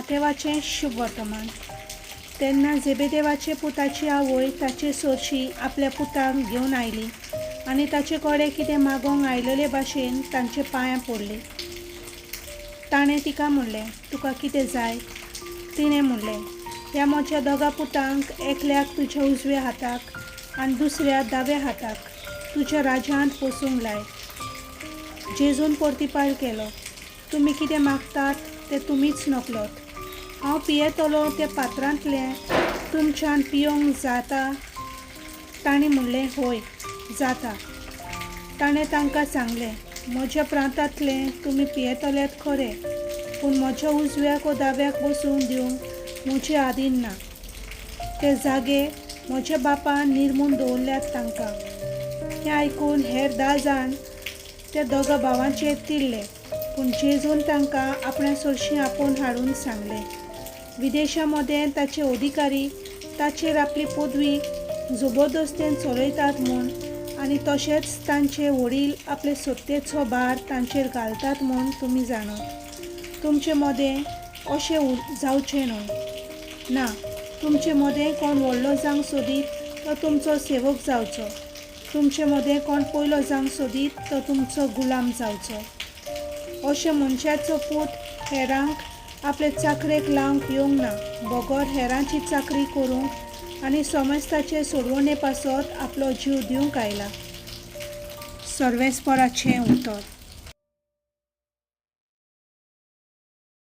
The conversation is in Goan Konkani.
मातेवाचें शुभवर्तमान. तेन्ना झेबेदेवाचे पुताची आवय ताचे सरशीं आपल्या पुतांक घेवन आयली आनी ताचे कडेन कितें मागोंक आयलेले भाशेन तांचे पांयां पडली. ताणें तिका म्हणलें, तुका कितें जाय? तिणें म्हणलें, ह्या म्हज्या दोगा पुतांक एकल्याक तुज्या उजव्या हाताक आनी दुसऱ्या दाव्या हाताक तुज्या राज्यांत बसूंक लाय. जेजून परतिपाळ केलो, तुमी कितें मागतात तें तुमीच नकळत. हांव पियेतलो त्या पात्रांतलें तुमच्यान पियोंक जाता? तांणी म्हणलें, हय, जाता. ताणें तांकां सांगलें, म्हज्या प्रांतांतलें तुमी पियेतलेत खरें, पूण म्हज्या उजव्याक वो दाव्याक बसूंक दिवंक म्हजे आदीन ना. ते जागे म्हज्या बापान निर्मून दवरल्यात तांकां. हें आयकून हेर 10 जाण त्या दोगां भावांचेर तिडले, पूण जेजून तांकां आपणा सरशीं आपोवन हाडून सांगलें, विदेशा मदें ताचे अधिकारी ताचेर आपली पदवी जबरदस्तेन चलयतात म्हूण आनी तशेंच तांचे वडील आपले सत्तेचो भार तांचेर घालतात म्हूण तुमी जाणात. तुमचे मदें अशें जावचें न्हय. ना, तुमचे मदें कोण व्हडलो जावंक सोदीत तो तुमचो सेवक जावचो. तुमचे मदें कोण पयलो जावंक सोदीत तो तुमचो गुलाम जावचो. अशें मनशाचो पूत हेरांक आपले चाकरेक लावंक येवंक ना, बगर हेरांची चाकरी करूंक आनी समस्ताचे सोडवणे पासत आपलो जीव दिवंक आयला. सर्वेस्पराचें उतर.